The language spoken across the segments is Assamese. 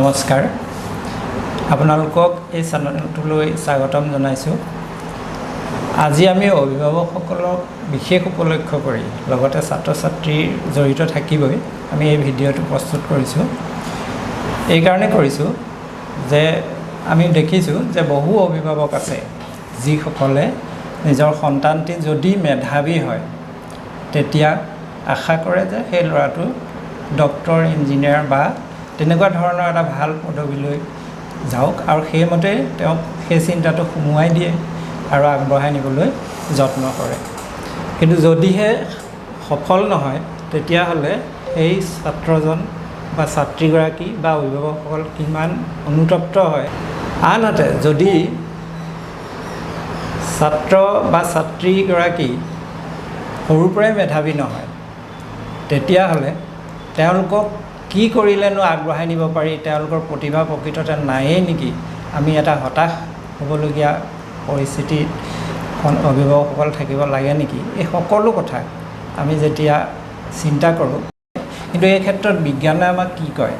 নমস্কাৰ, আপোনালোকক এই চেনেলটোলৈ স্বাগতম জনাইছোঁ। আজি আমি অভিভাৱকসকলক বিশেষ উপলক্ষ কৰি, লগতে ছাত্ৰ ছাত্ৰী জড়িত থাকিবই, আমি এই ভিডিঅ'টো প্ৰস্তুত কৰিছোঁ। এইকাৰণে কৰিছোঁ যে আমি দেখিছোঁ যে বহু অভিভাৱক আছে যিসকলে নিজৰ সন্তানটি যদি মেধাৱী হয়, তেতিয়া আশা কৰে যে সেই ল'ৰাটো ডক্টৰ, ইঞ্জিনিয়াৰ বা তেনেকুৱা ধৰণৰ এটা ভাল পদবীলৈ যাওক আৰু সেইমতে তেওঁক সেই চিন্তাটো সুমুৱাই দিয়ে আৰু আগবঢ়াই নিবলৈ যত্ন কৰে। কিন্তু যদিহে সফল নহয়, তেতিয়াহ'লে সেই ছাত্ৰজন বা ছাত্ৰীগৰাকী বা অভিভাৱকসকল কিমান অনুতপ্ত হয়। আনহাতে যদি ছাত্ৰ বা ছাত্ৰীগৰাকী সৰুৰ পৰাই মেধাৱী নহয়, তেতিয়াহ'লে তেওঁলোকক কি কৰিলেনো আগবঢ়াই নিব পাৰি, তেওঁলোকৰ প্ৰতিভা প্ৰকৃততে নায়েই নেকি, আমি এটা হতাশ হ'বলগীয়া পৰিস্থিতিত অভিভাৱকসকল থাকিব লাগে নেকি, এই সকলো কথা আমি যেতিয়া চিন্তা কৰোঁ। কিন্তু এই ক্ষেত্ৰত বিজ্ঞানে আমাক কি কয়?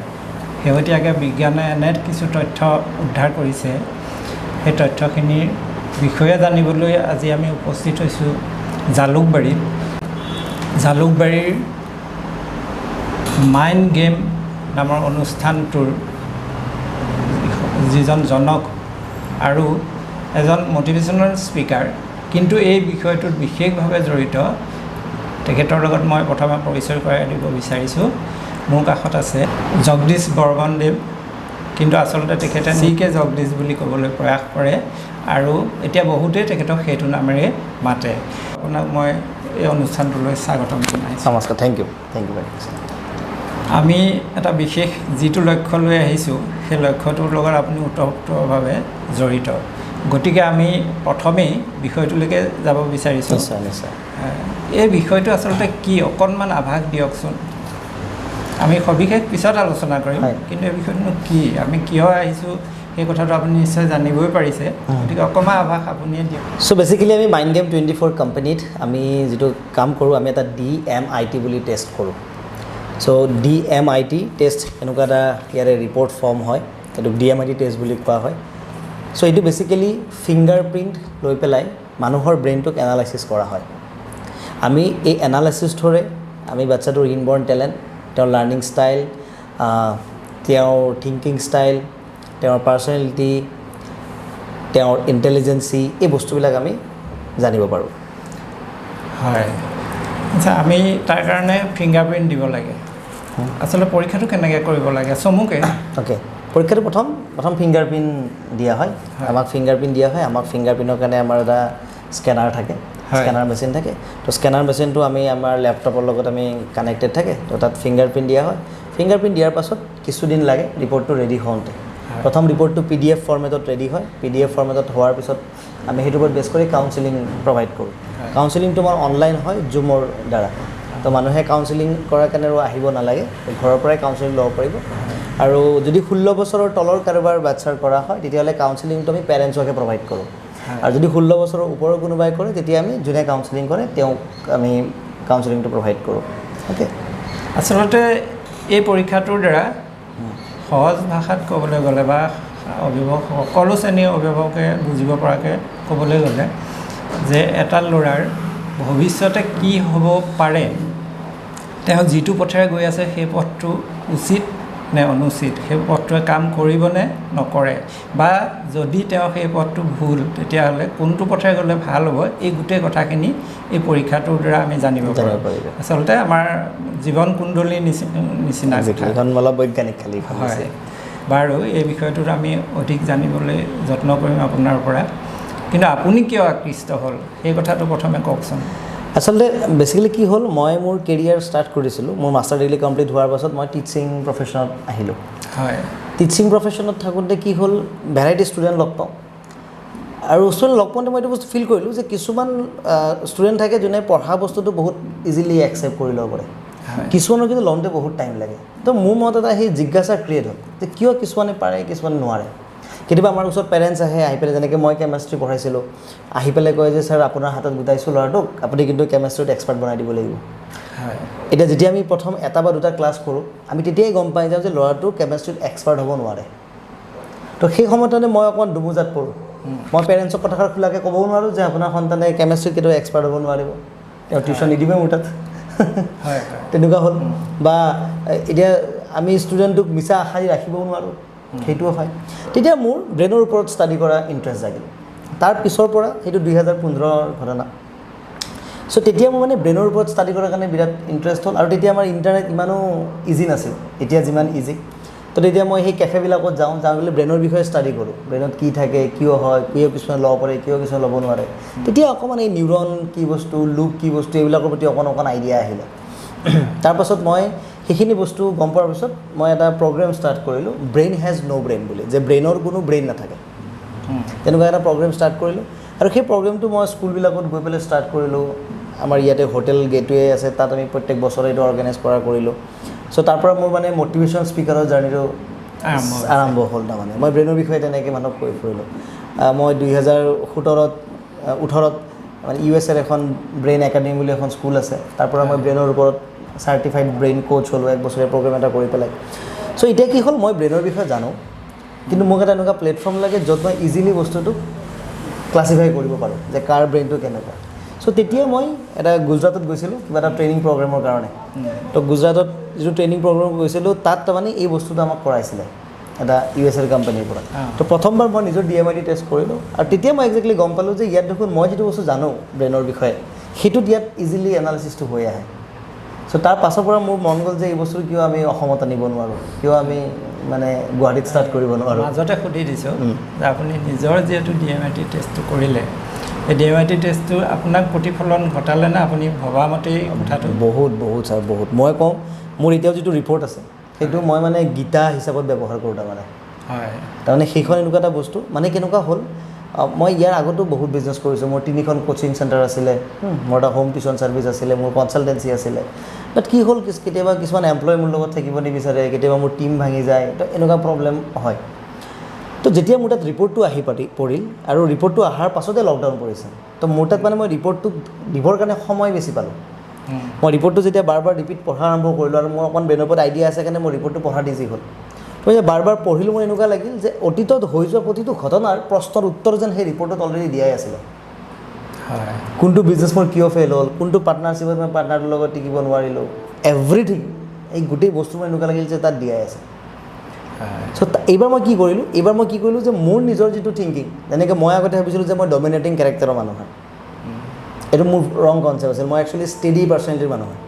শেহতীয়াকৈ বিজ্ঞানে এনে কিছু তথ্য উদ্ধাৰ কৰিছে, সেই তথ্যখিনিৰ বিষয়ে জানিবলৈ আজি আমি উপস্থিত হৈছোঁ জালুকবাৰীত। জালুকবাৰীৰ মাইণ্ড গেম নামৰ অনুষ্ঠানটোৰ যিজন জনক আৰু এজন মটিভেশ্যনেল স্পীকাৰ, কিন্তু এই বিষয়টোত বিশেষভাৱে জড়িত, তেখেতৰ লগত মই প্ৰথমে পৰিচয় কৰাই দিব বিচাৰিছোঁ। মোৰ কাষত আছে জগদীশ বৰ্মনদেৱ, কিন্তু আচলতে তেখেতে চি কে জগদীশ বুলি ক'বলৈ প্ৰয়াস কৰে আৰু এতিয়া বহুতেই তেখেতক সেইটো নামেৰে মাতে। আপোনাক মই এই অনুষ্ঠানটোলৈ স্বাগতম জনাইছোঁ। নমস্কাৰ, thank you, thank you very much. আমি এটা বিশেষ যিটো লক্ষ্য লৈ আহিছোঁ, সেই লক্ষ্যটোৰ লগত আপুনি ওতঃপ্ৰোতভাৱে জড়িত। গতিকে আমি প্ৰথমেই বিষয়টোলৈকে যাব বিচাৰিছোঁ। নিশ্চয় নিশ্চয় এই বিষয়টো আচলতে কি, অকণমান আভাস দিয়কচোন। আমি সবিশেষ পিছত আলোচনা কৰিম। কিন্তু এই বিষয়টোনো কি, আমি কিয় আহিছোঁ, সেই কথাটো আপুনি নিশ্চয় জানিবই পাৰিছে। গতিকে অকণমান আভাস আপুনিয়ে দিয়ক। চ' বেচিকেলি আমি মাইণ্ড গেম 24 কোম্পানীত আমি যিটো কাম কৰোঁ, আমি এটা ডিএমআইটি বুলি টেষ্ট কৰোঁ। চ' ডিএমআইটি টেষ্ট এনেকুৱা এটা ইয়াৰে ৰিপৰ্ট ফৰ্ম হয়, এইটোক ডিএমআইটি টেষ্ট বুলি কোৱা হয়। চ' এইটো বেচিকেলি ফিংগাৰ প্ৰিণ্ট লৈ পেলাই মানুহৰ ব্ৰেইনটোক এনালাইচিছ কৰা হয়। আমি এই এনালাইচিছটোৰে আমি বাচ্ছাটোৰ ইনবৰ্ণ টেলেণ্ট, তেওঁৰ লাৰ্ণিং ষ্টাইল, তেওঁৰ থিংকিং ষ্টাইল, তেওঁৰ পাৰ্চনেলিটি, তেওঁৰ ইণ্টেলিজেঞ্চি, এই বস্তুবিলাক আমি জানিব পাৰোঁ। হয়, আচ্ছা, আমি তাৰ কাৰণে ফিংগাৰ প্ৰিণ্ট দিব লাগে। আচলতে পৰীক্ষাটো কেনেকৈ কৰিব লাগে চমুকে? অ'কে, পৰীক্ষাটো প্ৰথম প্ৰথম ফিংগাৰ প্ৰিণ্ট দিয়া হয়। আমাক ফিংগাৰ প্ৰিণ্ট দিয়া হয়। আমাক ফিংগাৰ প্ৰিণ্টৰ কাৰণে আমাৰ এটা স্কেনাৰ থাকে, স্কেনাৰ মেচিন থাকে। তো স্কেনাৰ মেচিনটো আমি আমাৰ লেপটপৰ লগত আমি কানেক্টেড থাকে। তো তাত ফিংগাৰ প্ৰিণ্ট দিয়া হয়। ফিংগাৰ প্ৰিণ্ট দিয়াৰ পাছত কিছুদিন লাগে ৰিপৰ্টটো ৰেডি হওঁতে। প্ৰথম ৰিপৰ্টটো পিডিএফ ফৰ্মেটত ৰেডি হয়। পিডিএফ ফৰ্মেটত হোৱাৰ পিছত আমি সেইটোৰ ওপৰত বেছ কৰি কাউন্সিলিং প্ৰভাইড কৰোঁ। কাউন্সিলিংটো আমাৰ অনলাইন হয়, জুমৰ দ্বাৰা। তো মানুহে কাউন্সিলিং কৰাৰ কাৰণে আৰু আহিব নালাগে, ঘৰৰ পৰাই কাউন্সিলিং ল'ব পাৰিব। আৰু যদি 16 বছৰৰ তলৰ কাৰোবাৰ বাচ্ছাৰ কৰা হয়, তেতিয়াহ'লে কাউন্সিলিংটো আমি পেৰেণ্টছকে প্ৰভাইড কৰোঁ। আৰু যদি 16 বছৰৰ ওপৰৰ কোনোবাই কৰে, তেতিয়া আমি যোনে কাউন্সিলিং কৰে তেওঁক আমি কাউন্সিলিংটো প্ৰভাইড কৰোঁ। অ'কে। আচলতে এই পৰীক্ষাটোৰ দ্বাৰা সহজ ভাষাত ক'বলৈ গ'লে বা অভিভাৱক, সকলো শ্ৰেণীৰ অভিভাৱকে বুজিব পৰাকৈ ক'বলৈ গ'লে যে এটা ল'ৰাৰ ভৱিষ্যতে কি হ'ব পাৰে, তেওঁ যিটো পথেৰে গৈ আছে সেই পথটো উচিত নে অনুচিত, সেই পথটোৱে কাম কৰিবনে নকৰে, বা যদি তেওঁ সেই পথটো ভুল, তেতিয়াহ'লে কোনটো পথেৰে গ'লে ভাল হ'ব, এই গোটেই কথাখিনি এই পৰীক্ষাটোৰ দ্বাৰা আমি জানিব জানিব পাৰোঁ। পাৰিব। আচলতে আমাৰ জীৱন কুণ্ডলীৰ নিচিনা কথা। এইখন অলপ বৈজ্ঞানিক খালি এইখন হয় বেছি। বাৰু, এই বিষয়টোত আমি অধিক জানিবলৈ যত্ন কৰিম আপোনাৰ পৰা। কিন্তু আপুনি কিয় আকৃষ্ট হ'ল, সেই কথাটো প্ৰথমে কওকচোন। আচলতে বেচিকেলি কি হ'ল, মই মোৰ কেৰিয়াৰ ষ্টাৰ্ট কৰিছিলোঁ, মোৰ মাষ্টাৰ ডিগ্ৰী কমপ্লিট হোৱাৰ পাছত মই টিচিং প্ৰফেশ্যনত আহিলোঁ। টিচিং প্ৰফেশ্যনত থাকোঁতে কি হ'ল, ভেৰাইটি ষ্টুডেণ্ট লগ পাওঁ। আৰু ষ্টুডেণ্ট লগ পাওঁতে মই এইটো বস্তু ফিল কৰিলোঁ যে কিছুমান ষ্টুডেণ্ট থাকে যোনে পঢ়া বস্তুটো বহুত ইজিলি একচেপ্ট কৰি ল'ব পাৰে। কিছুমানৰ কিন্তু লওঁতে বহুত টাইম লাগে। তো মোৰ মনত এটা সেই জিজ্ঞাসা ক্ৰিয়েট হ'ল যে কিয় কিছুমানে পাৰে, কিছুমানে নোৱাৰে। কেতিয়াবা আমাৰ ওচৰত পেৰেণ্টছ আহে, আহি পেলাই যেনেকৈ মই কেমেষ্ট্ৰি পঢ়াইছিলোঁ, আহি পেলাই কয় যে ছাৰ আপোনাৰ হাতত গোটাইছোঁ ল'ৰাটোক, আপুনি কিন্তু কেমেষ্ট্ৰিত এক্সপাৰ্ট বনাই দিব লাগিব। এতিয়া যেতিয়া আমি প্ৰথম এটা বা দুটা ক্লাছ কৰোঁ, আমি তেতিয়াই গম পাই যাওঁ যে ল'ৰাটো কেমেষ্ট্ৰিত এক্সপাৰ্ট হ'ব নোৱাৰে। তো সেই সময়ত মানে মই অকণমান দুমোজাত পৰোঁ। মই পেৰেণ্টছক কথাষাৰ খোলাকৈ ক'বও নোৱাৰোঁ যে আপোনাৰ সন্তানে কেমেষ্ট্ৰিত কেতিয়াও এক্সপাৰ্ট হ'ব নোৱাৰিব, তেওঁ টিউশ্যন নিদিবই মোৰ তাত, তেনেকুৱা হ'ল। বা এতিয়া আমি ষ্টুডেণ্টটোক মিছা আশা দি ৰাখিবও নোৱাৰোঁ, সেইটোও হয়। তেতিয়া মোৰ ব্ৰেইনৰ ওপৰত ষ্টাডি কৰা ইণ্টাৰেষ্ট জাগিল। তাৰ পিছৰ পৰা সেইটো 2015ৰ ঘটনা। চ' তেতিয়া মোৰ মানে ব্ৰেইনৰ ওপৰত ষ্টাডি কৰাৰ কাৰণে বিৰাট ইণ্টাৰেষ্ট হ'ল। আৰু তেতিয়া আমাৰ ইণ্টাৰনেট ইমানো ইজি নাছিল, এতিয়া যিমান ইজি। তো তেতিয়া মই সেই কেফেবিলাকত যাওঁ, যাওঁ বুলি ব্ৰেইনৰ বিষয়ে ষ্টাডি কৰোঁ, ব্ৰেইনত কি থাকে, কিয় হয়, কিয় কিছুমান ল'ব পাৰে, কিয় কিছুমান ল'ব নোৱাৰে। তেতিয়া অকণমান এই নিউৰন কি বস্তু, লুপ কি বস্তু, এইবিলাকৰ প্ৰতি অকণ অকণ আইডিয়া আহিলে। তাৰপাছত মই সেইখিনি বস্তু গম পোৱাৰ পিছত মই এটা প্ৰগ্ৰেম ষ্টাৰ্ট কৰিলোঁ, ব্ৰেইন হেজ ন' ব্ৰেইন বুলি, যে ব্ৰেইনৰ কোনো ব্ৰেইন নাথাকে, তেনেকুৱা এটা প্ৰগ্ৰেম ষ্টাৰ্ট কৰিলোঁ। আৰু সেই প্ৰগ্ৰেমটো মই স্কুলবিলাকত গৈ পেলাই ষ্টাৰ্ট কৰিলোঁ। আমাৰ ইয়াতে হোটেল গেটৱে আছে, তাত আমি প্ৰত্যেক বছৰে এইটো অৰ্গেনাইজ কৰা কৰিলোঁ। চ' তাৰ পৰা মোৰ মানে মটিভেশ্যন স্পীকাৰৰ জাৰ্ণিটো আৰম্ভ হ'ল। তাৰমানে মই ব্ৰেইনৰ বিষয়ে তেনেকৈ মানুহক কৈ ফুৰিলোঁ। মই 2017-18ত মানে USA এখন ব্ৰেইন একাডেমি বুলি এখন স্কুল আছে, তাৰ পৰা মই ব্ৰেইনৰ ওপৰত চাৰ্টিফাইড ব্ৰেইন কোচ হ'লোঁ, এক বছৰীয়া প্ৰগ্ৰেম এটা কৰি পেলাই। চ' এতিয়া কি হ'ল, মই ব্ৰেইনৰ বিষয়ে জানো, কিন্তু মোক এটা এনেকুৱা প্লেটফৰ্ম লাগে য'ত মই ইজিলি বস্তুটো ক্লাছিফাই কৰিব পাৰোঁ যে কাৰ ব্ৰেইনটো কেনেকুৱা। চ' তেতিয়া মই এটা গুজৰাটত গৈছিলোঁ কিবা এটা ট্ৰেইনিং প্ৰগ্ৰেমৰ কাৰণে। তো গুজৰাটত যিটো ট্ৰেইনিং প্ৰগ্ৰেম গৈছিলোঁ, তাত তাৰমানে এই বস্তুটো আমাক কৰাইছিলে এটা USA কোম্পানীৰ পৰা। তো প্ৰথমবাৰ মই নিজৰ DMIT test কৰিলোঁ, আৰু তেতিয়া মই একজেক্টলি গম পালোঁ যে ইয়াত দেখোন মই যিটো বস্তু জানো ব্ৰেইনৰ বিষয়ে, সেইটোত ইয়াত ইজিলি এনালিচিছটো হৈ আহে। চ' তাৰ পাছৰ পৰা মোৰ মন গ'ল যে এই বস্তুটো কিয় আমি অসমত আনিব নোৱাৰোঁ, কিয় আমি মানে গুৱাহাটীত ষ্টাৰ্ট কৰিব নোৱাৰোঁ। মাজতে সুধি দিছোঁ যে আপুনি নিজৰ যিহেতু DMIT টেষ্টটো কৰিলে, এই DMIT টেষ্টটো আপোনাক প্ৰতিফলন ঘটালে নে আপুনি ভবা মতেই কথাটো? বহুত বহুত ছাৰ, বহুত। মই কওঁ মোৰ এতিয়াও যিটো ৰিপৰ্ট আছে সেইটো মই মানে গীতা হিচাপত ব্যৱহাৰ কৰোঁ। তাৰমানে হয়, তাৰমানে সেইখন এনেকুৱা এটা বস্তু, মানে কেনেকুৱা হ'ল, মই ইয়াৰ আগতো বহুত বিজনেছ কৰিছোঁ। মোৰ 3খন কোচিং চেণ্টাৰ আছিলে, মোৰ এটা হোম টিউশ্যন ছাৰ্ভিচ আছিলে, মোৰ কনচালটেঞ্চি আছিলে। বাট কি হ'ল, কেতিয়াবা কিছুমান এমপ্লয় মোৰ লগত থাকিব নিবিচাৰে, কেতিয়াবা মোৰ টীম ভাঙি যায়, তো এনেকুৱা প্ৰব্লেম হয়। তো যেতিয়া মোৰ তাত ৰিপৰ্টটো আহি পৰিল, আৰু ৰিপৰ্টটো অহাৰ পাছতে লকডাউন পৰিছে, তো মোৰ তাত মানে মই ৰিপৰ্টটো দিবৰ কাৰণে সময় বেছি পালোঁ। মই ৰিপৰ্টটো যেতিয়া বাৰ বাৰ ৰিপিট পঢ়া আৰম্ভ কৰিলোঁ, আৰু মোৰ অকণমান ব্ৰেইনৰ ওপৰত আইডিয়া আছে কাৰণে মোৰ ৰিপৰ্টটো পঢ়া ইজি হ'ল। তো যেতিয়া বাৰ বাৰ পঢ়িলোঁ, মোৰ এনেকুৱা লাগিল যে অতীতত হৈ যোৱা প্ৰতিটো ঘটনাৰ প্ৰশ্নৰ উত্তৰ যেন সেই ৰিপৰ্টত অলৰেডি দিয়াই আছিলে। কোনটো বিজনেছ মোৰ কিয় ফেইল হ'ল, কোনটো পাৰ্টনাৰশ্বিপত মই পাৰ্টনাৰটোৰ লগত টিকিব নোৱাৰিলোঁ, এভৰিথিং, এই গোটেই বস্তু মোৰ এনেকুৱা লাগিল যে তাত দিয়াই আছে। চ' এইবাৰ মই কি কৰিলোঁ, যে মোৰ নিজৰ যিটো থিংকিং, যেনেকৈ মই আগতে ভাবিছিলোঁ যে মই ডমিনেটিং কেৰেক্টাৰৰ মানুহ হয়, এইটো মোৰ ৰং কনচেপ্ট আছিল। মই একচুৱেলি ষ্টেডি পাৰ্চনেলিটিৰ মানুহ হয়।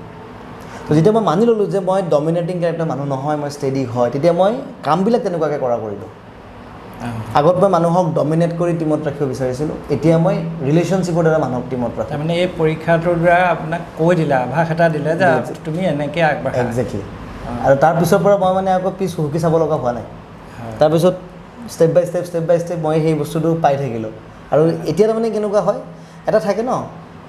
তো যেতিয়া মই মানি ল'লোঁ যে মই ডমিনেটিং কেৰেক্টাৰ মানুহ নহয়, মই ষ্টেডি হয়, তেতিয়া মই কামবিলাক তেনেকুৱাকৈ কৰা কৰিলোঁ। আগত মই মানুহক ডমিনেট কৰি টীমত ৰাখিব বিচাৰিছিলোঁ, এতিয়া মই ৰিলেশ্যনশ্বিপৰ দ্বাৰা মানুহক টীমত ৰাখোঁ। তাৰমানে এই পৰীক্ষাটোৰ দ্বাৰা আপোনাক কৈ দিলে, আভাস এটা দিলে যে তুমি এনেকৈ আগবাঢ়া। একজেক্টলি। আৰু তাৰপিছৰ পৰা মই মানে আকৌ পিছ হুকি চাব লগা হোৱা নাই। তাৰপিছত step by step, step by step মই সেই বস্তুটো পাই থাকিলোঁ। আৰু এতিয়া তাৰমানে কেনেকুৱা হয়, এটা থাকে ন,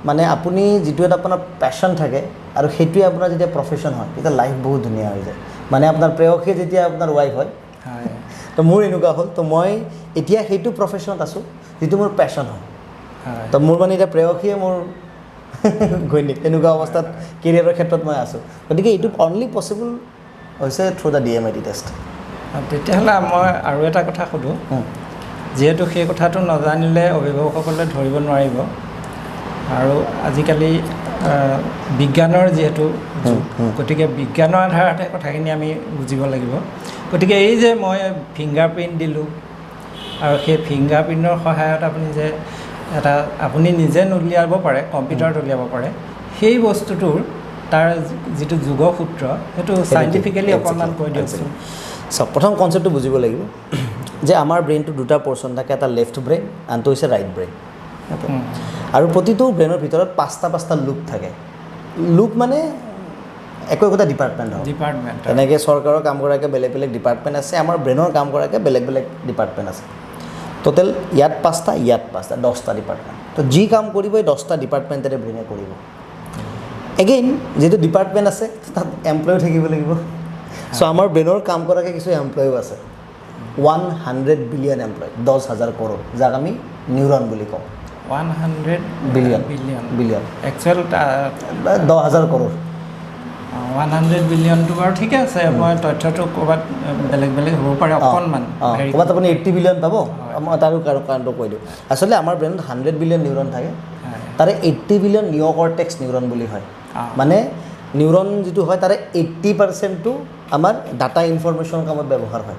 মানে আপুনি যিটো এটা আপোনাৰ পেশ্যন থাকে আৰু সেইটোৱে আপোনাৰ যেতিয়া প্ৰফেশ্যন হয়, তেতিয়া লাইফ বহুত ধুনীয়া হৈ যায়। মানে আপোনাৰ প্ৰেয়সী যেতিয়া আপোনাৰ ৱাইফ হয়, তো মোৰ এনেকুৱা হ'ল। তো মই এতিয়া সেইটো প্ৰফেশ্যনত আছোঁ যিটো মোৰ পেশ্যন হয়। তো মোৰ মানে এতিয়া প্ৰেয়সীয়ে মোৰ ঘৈণীয়েক, তেনেকুৱা অৱস্থাত কেৰিয়াৰৰ ক্ষেত্ৰত মই আছোঁ। গতিকে এইটো অনলি পচিবল হৈছে থ্ৰু the DMIT test. তেতিয়াহ'লে মই আৰু এটা কথা সোধোঁ, যিহেতু সেই কথাটো নাজানিলে অভিভাৱকসকলে ধৰিব নোৱাৰিব, আৰু আজিকালি বিজ্ঞানৰ যিহেতু যুগ, গতিকে বিজ্ঞানৰ আধাৰতে কথাখিনি আমি বুজিব লাগিব। গতিকে এই যে মই ফিংগাৰ প্ৰিণ্ট দিলোঁ, আৰু সেই ফিংগাৰ প্ৰিণ্টৰ সহায়ত আপুনি যে এটা আপুনি নিজে নুলিয়াব পাৰে, কম্পিউটাৰত উলিয়াব পাৰে, সেই বস্তুটোৰ তাৰ যিটো যোগসূত্ৰ সেইটো চাইণ্টিফিকেলি অকণমান কৈ দিয়কচোন। চাওক, প্ৰথম কনচেপ্টটো বুজিব লাগিব যে আমাৰ ব্ৰেইনটো দুটা পৰ্চন থাকে, এটা লেফ্ট ব্ৰেইন, আনটো হৈছে ৰাইট ব্ৰেইন। আৰু প্ৰতিটো ব্ৰেইনৰ ভিতৰত পাঁচটা লুপ থাকে। লুপ মানে একো একোটা ডিপাৰ্টমেণ্ট হয়। ডিপাৰ্টমেণ্ট, তেনেকৈ চৰকাৰৰ কাম কৰাকৈ বেলেগ বেলেগ ডিপাৰ্টমেণ্ট আছে, আমাৰ ব্ৰেইনৰ কাম কৰাকৈ বেলেগ বেলেগ ডিপাৰ্টমেণ্ট আছে। টোটেল ইয়াত 5টা, ইয়াত 5টা, 10টা ডিপাৰ্টমেণ্ট। তো যি কাম কৰিব এই 10টা ডিপাৰ্টমেণ্টেৰে ব্ৰেইনে কৰিব। এগেইন যিটো ডিপাৰ্টমেণ্ট আছে তাত এমপ্লয়ো থাকিব লাগিব। চ' আমাৰ ব্ৰেইনৰ কাম কৰাকৈ কিছু এমপ্লয়ো আছে। 100 বিলিয়ন এমপ্লয়, 10,000 কৰোৰ, যাক আমি নিউৰন বুলি কওঁ। 100 billion billion billion actual 10,000 crore. 100 বিলিয়নটো বাৰু ঠিকে আছে, মই তথ্যটো ক'ৰবাত বেলেগ বেলেগ হ'ব পাৰে অকণমান, ক'ৰবাত আপুনি 80 বিলিয়ন পাব। মই তাৰো কাৰণটো কৈ দিওঁ। আচলতে আমাৰ ব্ৰেইনত 100 বিলিয়ন নিউৰন থাকে, তাৰে 80 বিলিয়ন নিঅ'কৰ্টেক্স নিউৰন বুলি হয়। মানে নিউৰন যিটো হয় তাৰে 80% আমাৰ ডাটা ইনফৰমেশ্যন কামত ব্যৱহাৰ হয়।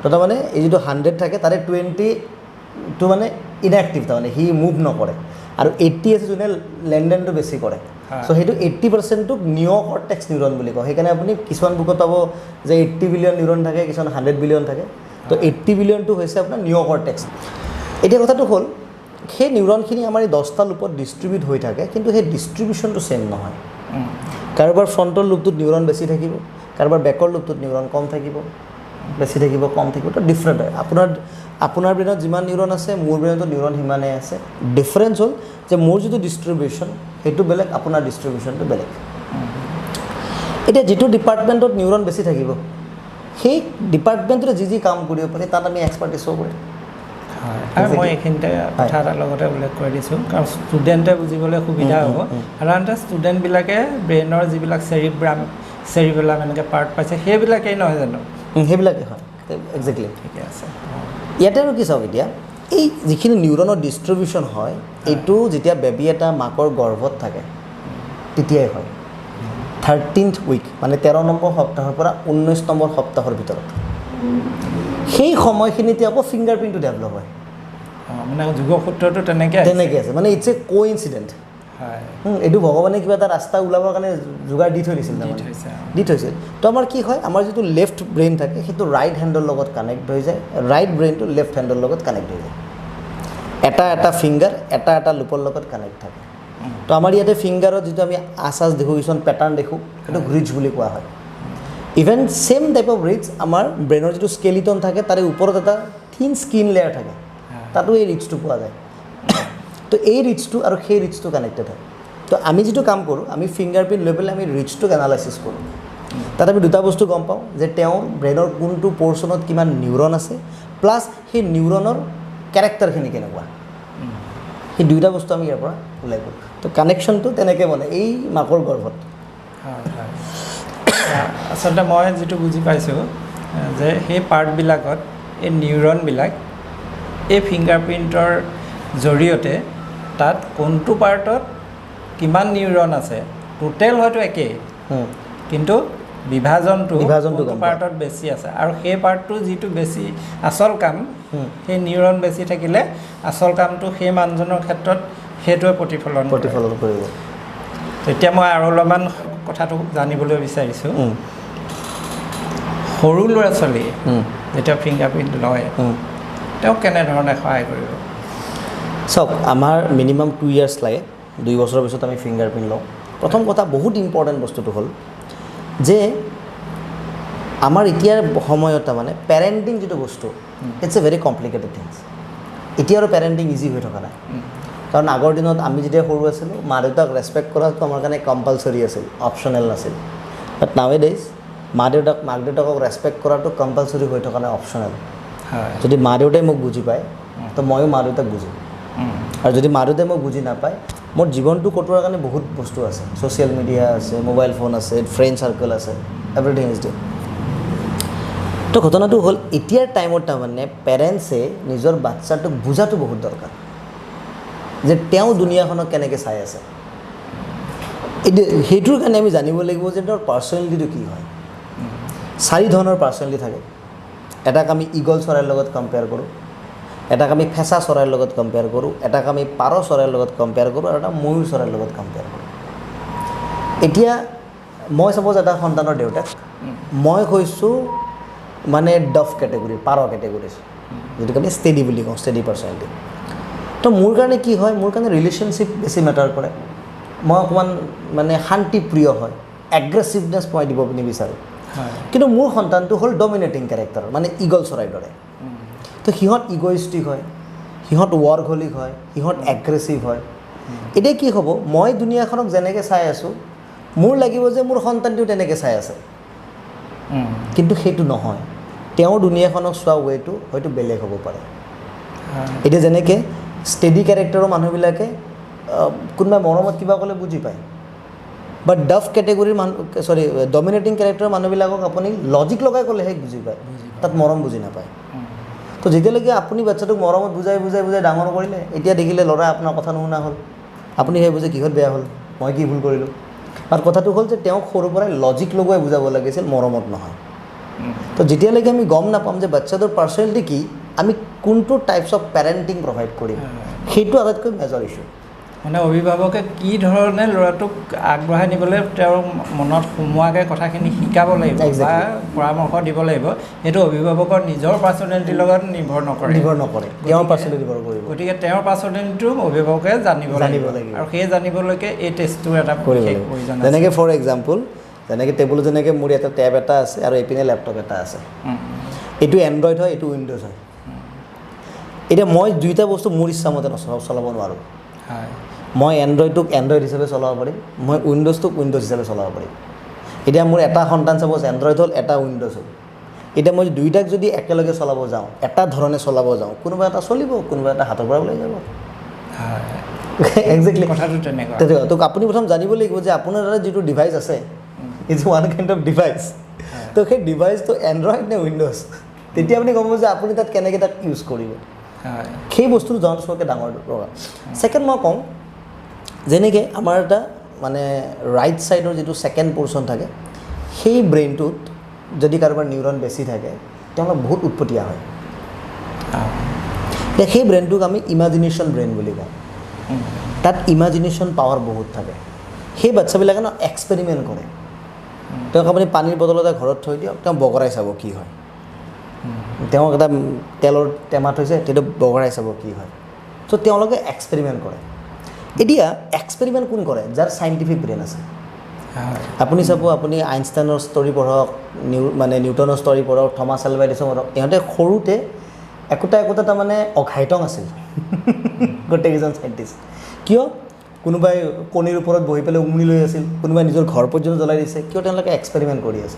তো তাৰমানে এই যিটো 100 থাকে তাৰে 20টো মানে ইনএক্টিভ, তাৰমানে সি মুভ নকৰে, আৰু 80 আছে যোনে লেনদেনটো বেছি কৰে। চ' সেইটো 80%টোক নিঅ'কৰ্টেক্স নিউৰন বুলি কয়। সেইকাৰণে আপুনি কিছুমান বুকত পাব যে 80 বিলিয়ন নিউৰন থাকে, কিছুমান 100 বিলিয়ন থাকে। তো 80 বিলিয়নটো হৈছে আপোনাৰ নিঅ'কৰ্টেক্স। এতিয়া কথাটো হ'ল সেই নিউৰনখিনি আমাৰ এই 10টা লুপত ডিষ্ট্ৰিবিউট হৈ থাকে, কিন্তু সেই ডিষ্ট্ৰিবিউশ্যনটো ছেইম নহয়। কাৰোবাৰ ফ্ৰণ্টৰ লুপটোত নিউৰন বেছি থাকিব, কাৰোবাৰ বেকৰ লুপটোত নিউৰন কম থাকিব, বেছি থাকিব, কম থাকিব। তো ডিফাৰেণ্ট হয়। আপোনাৰ ব্ৰেইনত যিমান নিউৰন আছে, মোৰ ব্ৰেইনতো নিউৰন সিমানেই আছে। ডিফাৰেঞ্চ হ'ল যে মোৰ যিটো ডিষ্ট্ৰিবিউশ্যন সেইটো বেলেগ, আপোনাৰ ডিষ্ট্ৰিবিউশ্যনটো বেলেগ। এতিয়া যিটো ডিপাৰ্টমেণ্টত নিউৰন বেছি থাকিব, সেই ডিপাৰ্টমেণ্টটোতে যি যি কাম কৰিব পাৰি তাত আমি এক্সপাৰ্টিছ হ'ব পাৰিম। হয়, আৰু মই এইখিনিতে কথা এটাৰ লগতে উল্লেখ কৰি দিছোঁ, কাৰণ ষ্টুডেণ্টে বুজিবলৈ সুবিধা হ'ব। সাধাৰণতে ষ্টুডেণ্টবিলাকে ব্ৰেইনৰ যিবিলাক চেৰিবেলাম এনেকৈ পাৰ্ট পাইছে, সেইবিলাকেই নহয় জানো? সেইবিলাকেই হয়, একজেক্টলি। ঠিকে আছে। ইয়াতে আৰু কি চাওক, এতিয়া এই যিখিনি নিউৰনৰ ডিষ্ট্ৰিবিউশ্যন হয়, এইটো যেতিয়া বেবী এটা মাকৰ গৰ্ভত থাকে তেতিয়াই হয়। 13th week, মানে 13 নম্বৰ সপ্তাহৰ পৰা 19 নম্বৰ সপ্তাহৰ ভিতৰত, সেই সময়খিনিতে আকৌ ফিংগাৰ প্ৰিণ্টটো ডেভেলপ হয়। মানে যোগসূত্ৰটো তেনেকৈ তেনেকৈ আছে, মানে it's a কোইনচিডেণ্ট। এইটো ভগৱানে কিবা এটা ৰাস্তা ওলাবৰ কাৰণে যোগাৰ দি থৈ দিছিল, দি থৈছিল। তো আমাৰ কি হয়, আমাৰ যিটো লেফ্ট ব্ৰেইন থাকে সেইটো ৰাইট হেণ্ডৰ লগত কানেক্ট হৈ যায়, ৰাইট ব্ৰেইনটো লেফ্ট হেণ্ডৰ লগত কানেক্ট হৈ যায়। এটা এটা ফিংগাৰ এটা এটা লুপৰ লগত কানেক্ট থাকে। তো আমাৰ ইয়াতে ফিংগাৰত যিটো আমি আঁচ আঁচ দেখোঁ, কিছুমান পেটাৰ্ণ দেখোঁ, সেইটো ৰিজ বুলি কোৱা হয়। Even same type of ridge আমাৰ ব্ৰেইনৰ যিটো স্কেলিটন থাকে তাৰে ওপৰত এটা থিন স্কিন লেয়াৰ থাকে, তাতো এই ৰিজটো পোৱা যায়। তো এই ৰিজটো আৰু সেই ৰিজটো কানেক্টেড হয়। তো আমি যিটো কাম কৰোঁ, আমি ফিংগাৰ প্ৰিণ্ট লৈ পেলাই আমি ৰিজটোক এনালাইচিছ কৰোঁ। তাত আমি দুটা বস্তু গম পাওঁ, যে তেওঁৰ ব্ৰেইনৰ কোনটো পৰ্চনত কিমান নিউৰন আছে, প্লাছ সেই নিউৰনৰ কেৰেক্টাৰখিনি কেনেকুৱা, সেই দুয়োটা বস্তু আমি ইয়াৰ পৰা ওলাই কৰোঁ। তো কানেকশ্যনটো তেনেকৈ বনে এই মাকৰ গৰ্ভত। হয় হয়, আচলতে মই যিটো বুজি পাইছোঁ যে সেই পাৰ্টবিলাকত এই নিউৰনবিলাক এই ফিংগাৰ প্ৰিণ্টৰ জৰিয়তে তাত কোনটো পাৰ্টত কিমান নিউৰন আছে, টোটেল হয়তো একেই, কিন্তু বিভাজনটো পাৰ্টত বেছি আছে, আৰু সেই পাৰ্টটো যিটো বেছি আচল কাম, সেই নিউৰন বেছি থাকিলে আচল কামটো সেই মানুহজনৰ ক্ষেত্ৰত সেইটোৱে প্ৰতিফলন কৰিব। তেতিয়া মই আৰু অলপমান কথাটো জানিবলৈ বিচাৰিছোঁ। সৰু ল'ৰা ছোৱালী যেতিয়া ফিংগাৰ প্ৰিণ্ট লয়, তেওঁক কেনেধৰণে সহায় কৰিব? চাওক, আমাৰ মিনিমাম 2 ইয়াৰ্ছ লাগে, 2 বছৰৰ পিছত আমি ফিংগাৰ প্ৰিণ্ট লওঁ। প্ৰথম কথা, বহুত ইম্পৰ্টেণ্ট বস্তুটো হ'ল যে আমাৰ এতিয়াৰ সময়ত তাৰমানে পেৰেণ্টিং যিটো বস্তু, it's a very complicated things. এতিয়া আৰু পেৰেণ্টিং ইজি হৈ থকা নাই। কাৰণ আগৰ দিনত আমি যেতিয়া সৰু আছিলোঁ, মা দেউতাক ৰেচপেক্ট কৰাটো আমাৰ কাৰণে কম্পালচৰি আছিল, অপশ্যনেল নাছিল। বাট নাও এ ডেইজ মাক দেউতাকক ৰেচপেক্ট কৰাটো কম্পালচৰি হৈ থকা নাই, অপশ্যনেল। যদি মা দেউতাই মোক বুজি পায়, তো ময়ো মা দেউতাক বুজোঁ, আৰু যদি মা দেউতাই মোক বুজি নাপায়, মোৰ জীৱনটো কটোৱাৰ কাৰণে বহুত বস্তু আছে, ছ'চিয়েল মিডিয়া আছে, মোবাইল ফোন আছে, ফ্ৰেণ্ড চাৰ্কেল আছে, এভৰিথিং is there. তো ঘটনাটো হ'ল এতিয়াৰ টাইমত তাৰমানে পেৰেণ্টছে নিজৰ বাচ্ছাটোক বুজাটো বহুত দৰকাৰ, যে তেওঁ দুনীয়াখনক কেনেকৈ চাই আছে। এতিয়া সেইটোৰ কাৰণে আমি জানিব লাগিব যে তেওঁৰ পাৰ্চনেলিটিটো কি হয়। 4 ধৰণৰ পাৰ্চনেলিটি থাকে। এটাক আমি ইগল চৰাইৰ লগত কম্পেয়াৰ কৰোঁ, এটাক আমি ফেঁচা চৰাইৰ লগত কম্পেয়াৰ কৰোঁ, এটাক আমি পাৰ চৰাইৰ লগত কম্পেয়াৰ কৰোঁ, আৰু এটা ময়ূৰ চৰাইৰ লগত কম্পেয়াৰ কৰোঁ। এতিয়া মই চাপ'জ এটা সন্তানৰ দেউতাক, মই হৈছোঁ মানে ডফ কেটেগৰীৰ, পাৰ কেটেগৰীৰ, যিটোক আমি ষ্টেডি বুলি কওঁ, ষ্টেডি পাৰ্চনেলিটি। তো মোৰ কাৰণে কি হয়, মোৰ কাৰণে ৰিলেশ্যনশ্বিপ বেছি মেটাৰ কৰে। মই অকণমান মানে শান্তিপ্ৰিয় হয়, এগ্ৰেছিভনেছ মই দিব নিবিচাৰোঁ। কিন্তু মোৰ সন্তানটো হ'ল ডমিনেটিং কেৰেক্টাৰ, মানে ইগল চৰাইৰ দৰে। তো সিহঁত ইগ'ইষ্টিক হয়, সিহঁত ৱৰ্কহলিক হয়, সিহঁত এগ্ৰেছিভ হয়। এতিয়া কি হ'ব, মই দুনীয়াখনক যেনেকৈ চাই আছোঁ, মোৰ লাগিব যে মোৰ সন্তানটোও তেনেকৈ চাই আছে, কিন্তু সেইটো নহয়। তেওঁৰ দুনীয়াখনক চোৱা ৱেটো হয়তো বেলেগ হ'ব পাৰে। এতিয়া যেনেকৈ ষ্টেডি কেৰেক্টাৰৰ মানুহবিলাকে কোনোবাই মৰমত কিবা ক'লে বুজি পায়, বাট ডাফ কেটেগৰীৰ মানুহ, চৰি, ডমিনেটিং কেৰেক্টাৰৰ মানুহবিলাকক আপুনি লজিক লগাই ক'লেহে বুজি পায়, তাত মৰম বুজি নাপায়। তো যেতিয়ালৈকে আপুনি বাচ্ছাটোক মৰমত বুজাই বুজাই বুজাই ডাঙৰ কৰিলে, এতিয়া দেখিলে ল'ৰাই আপোনাৰ কথা নুশুনা হ'ল, আপুনি ভাবিব যে কিহত বেয়া হ'ল, মই কি ভুল কৰিলোঁ। বাট কথাটো হ'ল যে তেওঁক সৰুৰ পৰাই লজিক লগোৱাই বুজাব লাগিছিল, মৰমত নহয়। তো যেতিয়ালৈকে আমি গম নাপাম যে বাচ্ছাটোৰ পাৰ্চনেলিটি কি, আমি কোনটো টাইপছ অফ পেৰেণ্টিং প্ৰভাইড কৰিম, সেইটো আটাইতকৈ মেজৰ ইছ্যু। মানে অভিভাৱকে কি ধৰণে ল'ৰাটোক আগবঢ়াই নিবলৈ তেওঁৰ মনত সোমোৱাকৈ কথাখিনি শিকাব লাগিব বা পৰামৰ্শ দিব লাগিব, সেইটো অভিভাৱকৰ নিজৰ পাৰ্চনেলিটিৰ লগত নিৰ্ভৰ নকৰে, তেওঁৰ পাৰ্চনেলিটি নিৰ্ভৰ কৰিব। গতিকে তেওঁৰ পাৰ্চনেলিটিটো অভিভাৱকে জানিব লাগিব, আৰু সেই জানিবলৈকে এই টেষ্টটোৰ এটা বিশেষ প্ৰয়োজন। যেনেকৈ ফৰ এক্সাম্পল, যেনেকৈ টেবুলত যেনেকৈ মোৰ এটা টেব এটা আছে আৰু এইপিনে লেপটপ এটা আছে, এইটো এণ্ড্ৰইড হয়, এইটো উইণ্ড'জ হয়। এতিয়া মই দুইটা বস্তু মোৰ ইচ্ছামতে চলাব নোৱাৰোঁ। মই এণ্ড্ৰইডটোক এণ্ড্ৰইড হিচাপে চলাব পাৰিম, মই উইণ্ড'জটোক উইণ্ড'জ হিচাপে চলাব পাৰিম। এতিয়া মোৰ এটা সন্তান চাপ'জ এণ্ড্ৰইড হ'ল, এটা উইণ্ড'জ হ'ল। এতিয়া মই দুইটাক যদি একেলগে চলাব যাওঁ, এটা ধৰণে চলাব যাওঁ, কোনোবা এটা চলিব, কোনোবা এটা হাতৰ পৰা ওলাই যাব। একজেক্টলি কথাটো তেনেকুৱা। তো আপুনি প্ৰথম জানিব লাগিব যে আপোনাৰ তাত যিটো ডিভাইচ আছে, it's one kind of device. তো সেই ডিভাইচটো এণ্ড্ৰইড নে উইণ্ড'জ, তেতিয়া আপুনি গম পাব যে আপুনি তাত কেনেকৈ তাক ইউজ কৰিব। সেই বস্তুটো জনাটো চবতকৈ ডাঙৰ দৰকাৰ। ছেকেণ্ড মই কওঁ, যেনেকৈ আমাৰ এটা মানে ৰাইট ছাইডৰ যিটো ছেকেণ্ড পৰ্চন থাকে, সেই ব্ৰেইনটোত যদি কাৰোবাৰ নিউৰন বেছি থাকে, তেওঁলোক বহুত উৎপতীয়া হয়। এতিয়া সেই ব্ৰেইনটোক আমি ইমাজিনেশ্যন ব্ৰেইন বুলি কওঁ। তাত ইমাজিনেশ্যন পাৱাৰ বহুত থাকে। সেই বাচ্ছাবিলাকে ন এক্সপেৰিমেণ্ট কৰে। তেওঁক আপুনি পানীৰ বটল এটা ঘৰত থৈ দিয়ক, তেওঁ বগৰাই চাব কি হয়। তেওঁক এটা তেলৰ টেমা থৈছে, সেইটো বগৰাই চাব কি হয়। চ' তেওঁলোকে এক্সপেৰিমেণ্ট কৰে। এতিয়া এক্সপেৰিমেণ্ট কোন কৰে? যাৰ চাইণ্টিফিক ব্ৰেইন আছে। আপুনি চাব, আপুনি আইনষ্টাইনৰ ষ্টৰী পঢ়ক, নিউটনৰ ষ্টৰী পঢ়ক, থমাছ আলভা এডিছন পঢ়ক, ইহঁতে সৰুতে একোটা একোটা তাৰমানে অঘাইটং আছিল গোটেইকেইজন চাইণ্টিষ্ট। কিয়? কোনোবাই কণীৰ ওপৰত বহি পেলাই উমনি লৈ আছিল, কোনোবাই নিজৰ ঘৰ পৰ্যন্ত জ্বলাই দিছে। কিয়? তেওঁলোকে এক্সপেৰিমেণ্ট কৰি আছে।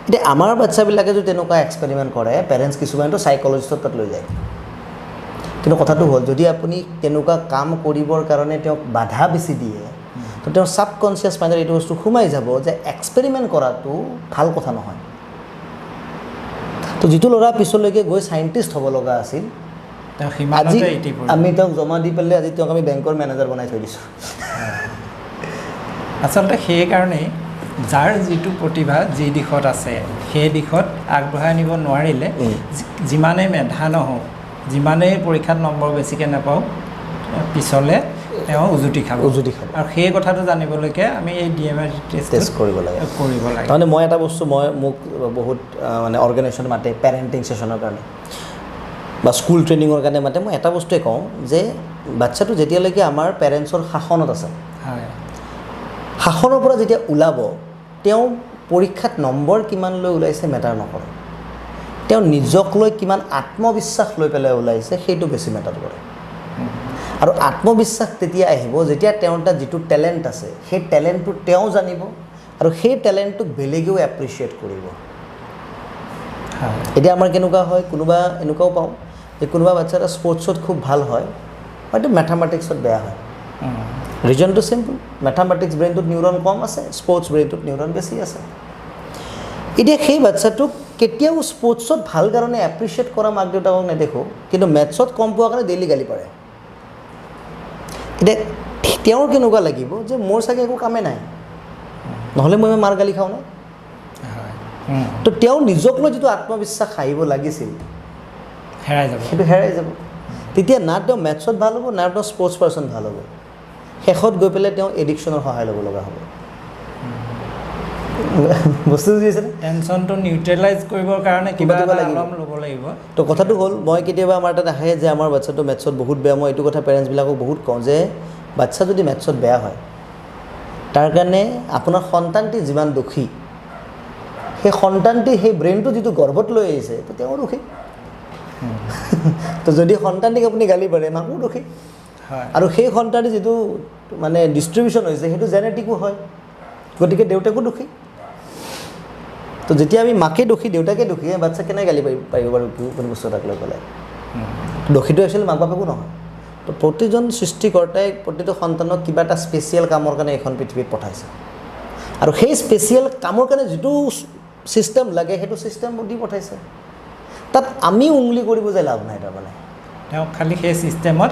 এতিয়া আমাৰ বাচ্ছাবিলাকে যদি তেনেকুৱা এক্সপেৰিমেণ্ট কৰে, পেৰেণ্টছ কিছুমানেতো চাইক'লজিষ্টৰ তাত লৈ যায়। কিন্তু কথাটো হ'ল, যদি আপুনি তেনেকুৱা কাম কৰিবৰ কাৰণে তেওঁক বাধা বেছি দিয়ে, তো তেওঁৰ ছাবকনচিয়াছ মাইণ্ডত এইটো বস্তু সোমাই যাব যে এক্সপেৰিমেণ্ট কৰাটো ভাল কথা নহয়। তো যিটো ল'ৰা পিছলৈকে গৈ চাইণ্টিষ্ট হ'ব লগা আছিল, আজি আমি তেওঁক জমা দি পেলাই আজি তেওঁক আমি বেংকৰ মেনেজাৰ বনাই থৈ দিছোঁ। আচলতে সেইকাৰণেই যাৰ যিটো প্ৰতিভা যি দিশত আছে সেই দিশত আগবঢ়াই নিব নোৱাৰিলে যিমানেই মেধা নহওক, যিমানেই পৰীক্ষাত নম্বৰ বেছিকৈ নাপাওক, পিছলৈ তেওঁ উজুতি খাব। আৰু সেই কথাটো জানিবলৈকে আমি এই DMI test কৰিব লাগে। তাৰমানে মই এটা বস্তু, মোক বহুত মানে অৰ্গেনাইজেশ্যন মাতে পেৰেণ্টিং ছেশ্যনৰ কাৰণে বা স্কুল ট্ৰেইনিঙৰ কাৰণে মাতে, মই এটা বস্তুৱে কওঁ যে বাচ্ছাটো যেতিয়ালৈকে আমাৰ পেৰেণ্টছৰ শাসনত আছে, শাসনৰ পৰা যেতিয়া ওলাব, তেওঁ পৰীক্ষাত নম্বৰ কিমান লৈ ওলাইছে মেটাৰ নকৰে, তেওঁ নিজক লৈ কিমান আত্মবিশ্বাস লৈ পেলাই ওলাইছে সেইটো বেছি মেটাৰ কৰে। আৰু আত্মবিশ্বাস তেতিয়া আহিব যেতিয়া তেওঁৰ তাত যিটো টেলেণ্ট আছে সেই টেলেণ্টটো তেওঁ জানিব আৰু সেই টেলেণ্টটোক বেলেগেও এপ্ৰিচিয়েট কৰিব। এতিয়া আমাৰ কেনেকুৱা হয়, কোনোবা এনেকুৱাও পাওঁ যে কোনোবা বাচ্ছা এটা স্পৰ্টছত খুব ভাল হয়, হয়তো মেথামেটিক্সত বেয়া হয়। ৰিজনটো চিম্পল, মেথামেটিক্স ব্ৰেইনটোত নিউৰন কম আছে, স্পৰ্টছ ব্ৰেইনটোত নিউৰন বেছি আছে। এতিয়া সেই বাচ্ছাটোক কেতিয়াও স্পৰ্টছত ভাল কাৰণে এপ্ৰিচিয়েট কৰা মাক দেউতাকক নেদেখোঁ, কিন্তু মেথছত কম পোৱাৰ কাৰণে ডেইলি গালি পাৰে। এতিয়া তেওঁৰ কেনেকুৱা লাগিব যে মোৰ চাগে একো কামেই নাই, নহ'লে মই মাৰ গালি খাওঁ ন। তো তেওঁ নিজক লৈ যিটো আত্মবিশ্বাস আহিব লাগিছিল হেৰাই যাব, সেইটো হেৰাই যাব। তেতিয়া না তেওঁ মেথছত ভাল হ'ব, না তেওঁ স্পৰ্টছ পাৰ্চন ভাল হ'ব, শেষত গৈ পেলাই তেওঁ এডিকশ্যনৰ সহায় ল'ব লগা হ'ব। বস্তু বুজিছেনে? টেনশ্যনটো নিউট্ৰেলাইজ কৰিবৰ কাৰণে কিবা এটা আলম ল'ব লাগিব। তো কথাটো হ'ল, মই কেতিয়াবা আমাৰ তাত আহে যে আমাৰ বাচ্ছাটো মেথছত বহুত বেয়া, মই এইটো কথা পেৰেণ্টছবিলাকক বহুত কওঁ যে বাচ্ছা যদি মেথছত বেয়া হয়, তাৰ কাৰণে আপোনাৰ সন্তানটি যিমান দোষী, সেই সন্তানটি সেই ব্ৰেইনটো যিটো গৰ্ভত লৈ আহিছে, তো তেওঁ দোষী। তো যদি সন্তানটিক আপুনি গালি পাৰে, মাকো দোষী। আৰু সেই সন্তানটি যিটো মানে ডিষ্ট্ৰিবিউশ্যন হৈছে সেইটো জেনেটিকো হয়, গতিকে দেউতাকো দোষী। তো যেতিয়া আমি মাকে দোষী, দেউতাকে দোষী, বাচ্চাক কেনেকৈ গালি পাৰিব বাৰু কোনো বস্তু এটাক লৈ পেলাই? দোষীটো একচুৱেলি মাক বাপেকো নহয়। তো প্ৰতিজন সৃষ্টিকৰ্তাই প্ৰতিটো সন্তানক কিবা এটা স্পেচিয়েল কামৰ কাৰণে এইখন পৃথিৱীত পঠাইছে, আৰু সেই স্পেচিয়েল কামৰ কাৰণে যিটো ছিষ্টেম লাগে সেইটো ছিষ্টেম দি পঠাইছে। তাত আমি উংলি কৰিব যে লাভ নাই, তাৰমানে তেওঁক খালি সেই ছিষ্টেমত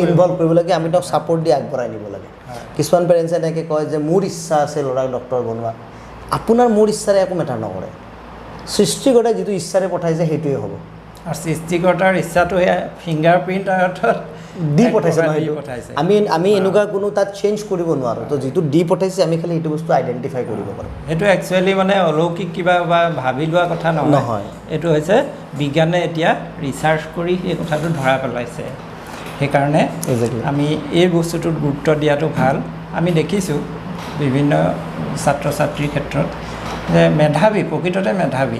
ইনভল্ভ কৰিব লাগে, আমি তেওঁক ছাপৰ্ট দি আগবঢ়াই নিব লাগে। কিছুমান পেৰেণ্টছে এনেকৈ কয় যে মোৰ ইচ্ছা আছে ল'ৰাক ডক্টৰ বনোৱা। আপোনাৰ মোৰ ইচ্ছাৰে একো মেটাৰ নকৰে, সৃষ্টিকৰ্তাই যিটো ইচ্ছাৰে পঠাইছে সেইটোৱে হ'ব। আৰু সৃষ্টিকৰ্তাৰ ইচ্ছাটো সেয়া ফিংগাৰ প্ৰিণ্ট দি পঠাইছে নহয়, আমি আমি এনেকুৱা কোনো তাত চেঞ্জ কৰিব নোৱাৰোঁ। তো যিটো দি পঠাইছে আমি খালি সেইটো বস্তু আইডেণ্টিফাই কৰিব পাৰোঁ। সেইটো একচুৱেলি মানে অলৌকিক কিবা বা ভাবি লোৱা কথা নহয়, এইটো হৈছে বিজ্ঞানে এতিয়া ৰিচাৰ্চ কৰি সেই কথাটো ধৰা পেলাইছে। সেইকাৰণে আমি এই বস্তুটোত গুৰুত্ব দিয়াটো ভাল। আমি দেখিছোঁ বিভিন্ন ছাত্ৰ ছাত্ৰীৰ ক্ষেত্ৰত যে মেধাৱী, প্ৰকৃততে মেধাৱী,